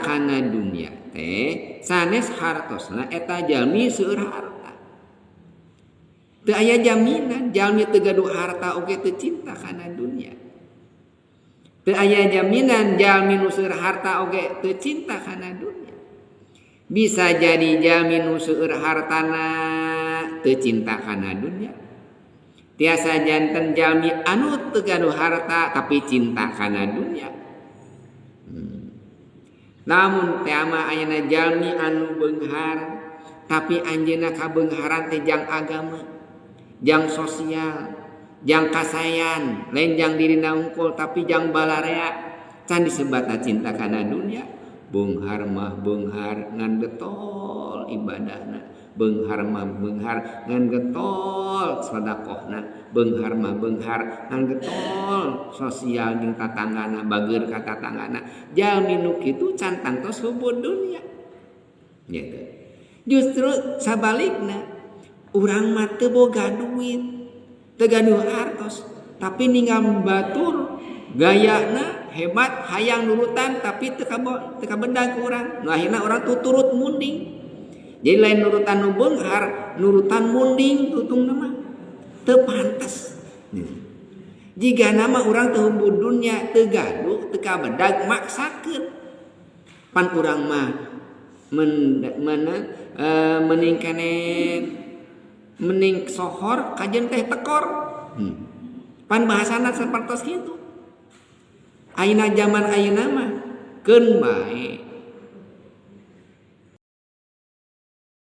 kana dunia teh sanes hartosna eta jalmi seueur harta. Teu aya jaminan jalmi teu gaduh harta oge teu cinta kana dunia. Teu aya jaminan jalmi nu seueur harta oge teu cinta kana dunia. Bisa jadi jalmi nu seueur hartana teu cinta kana dunia. Tiasa janten jalmi anu teu gaduh harta tapi cinta kana dunia. Namun teh mah ayeuna jalmi anu beunghar tapi anjeunna kabeungharan teh jang agama, jang sosial, jang kasayan, lain jang dirina unggul tapi jang balarea. Can disebatna cinta kana dunia. Beunghar mah beunghar ngan getol ibadahna, beunghar mah beunghar ngan getol sedekahna, beunghar mah beunghar ngan getol sosial jeung tatanggana, bageur ka tatanggana. Jalmi nu kitu can tangtos hubud dunia gitu. Justru sabalikna urang mah teu boga duit, teu gaduh artos, tapi ninggal batur gayana hebat hayang nurutan tapi teu kabedag ku urang. Nu akhirna urang tuturut munding. Jadi lain nurutan nu beunghar, nurutan munding tutungna mah teu pantes. Jika nama urang teu hubud dunya, teu gaduh, teu kabedag maksakeun. Pan urang mah mending kene mending sohor kajen teh tekor. Pan bahasana sapertos kitu. Ayeuna zaman ayeuna mah keun bae.